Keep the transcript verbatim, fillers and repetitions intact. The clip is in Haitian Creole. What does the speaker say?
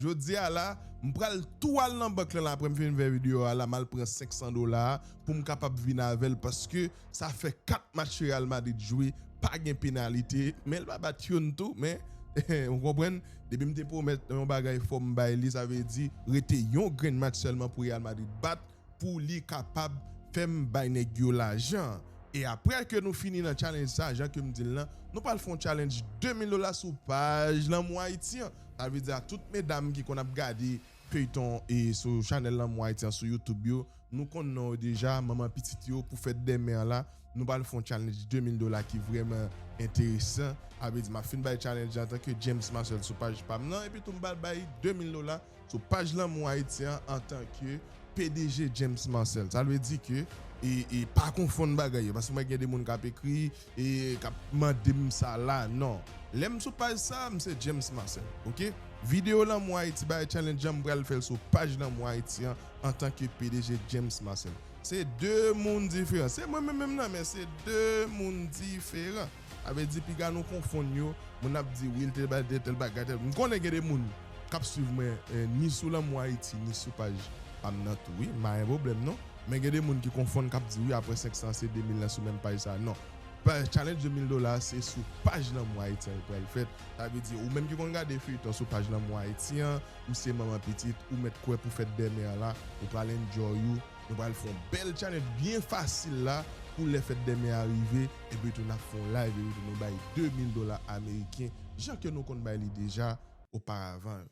Jodi a la, m pral tou al nan bank lan la, apre m fin fè videyo a la, m al pran senk san dola a pou m kapab vin avè l, paske sa fè kat match Real Madrid jwe, pa gen penalite, men l pa bat youn tou, men ou konprann, depi m te pwomèt yon bagay fò m bay li, sa vle di rete yon grenn match sèlman pou Real Madrid bat, pou li kapab fè m bay nèg yo lajan. E apre ke nou fini nan challenge sa, jan ke m di l lan, nou pral fè yon challenge de mil dola sou paj Lanmou Ayiti an. Sa vle di a tout medam ki konn ap gade feyton e sou chanèl Lanmou Ayiti an sou YouTube yo, nou konn non yo deja, manman pitit yo, pou fèt dèmen an la, nou pral fè yon challenge de mil dola ki vrèman enteresan. Sa vle di m ap fin bay challenge antanke James Marcel sou paj pa m nan, epi tou m pral bay de mil dola sou paj Lanmou Ayiti an antanke P D G James Marcel. Sa vle di ke, e, e pa konfonn bagay yo, paske mwen gen de moun k ap ekri e k ap mande m sa la, non. Lè m sou paj sa, m se James Marcel, oke? Videyo Lanmou Ayiti bay challenge an, m pral fè l sou paj Lanmou Ayiti an antanke P D G James Marcel. Se de moun diferan. Se mwen menm menm nan, men se de moun diferan. Sa vle di piga nou konfonn yo, moun ap di wi, l te bay de tèl bagay, tèl. M konnen gen de moun k ap swiv mwen, eh, ni sou Lanmou Ayiti, ni sou paj pa m nan tou, wi, m pa gen pwoblèm non. Men gen de moun ki konfonn, k ap di wi, apre senk san se de mil lan sou menm paj sa. Non. Pa, challenge de mil dola se sou paj Lanmou Ayiti an li pral fèt. Sa vle di ou menm ki konn gade feyton sou paj Lanmou Ayiti an, ou se manman pitit, ou mèt kwè pou fèt dèmen an la, ou pral enjoy ou, nou pral fè yon bèl challenge byen fasil la, pou lè fèt dèmen an rive, epi tou n ap fè yon live, epi tou nou bay de mil dola ameriken, jan ke nou konn bay li deja oparavan yo.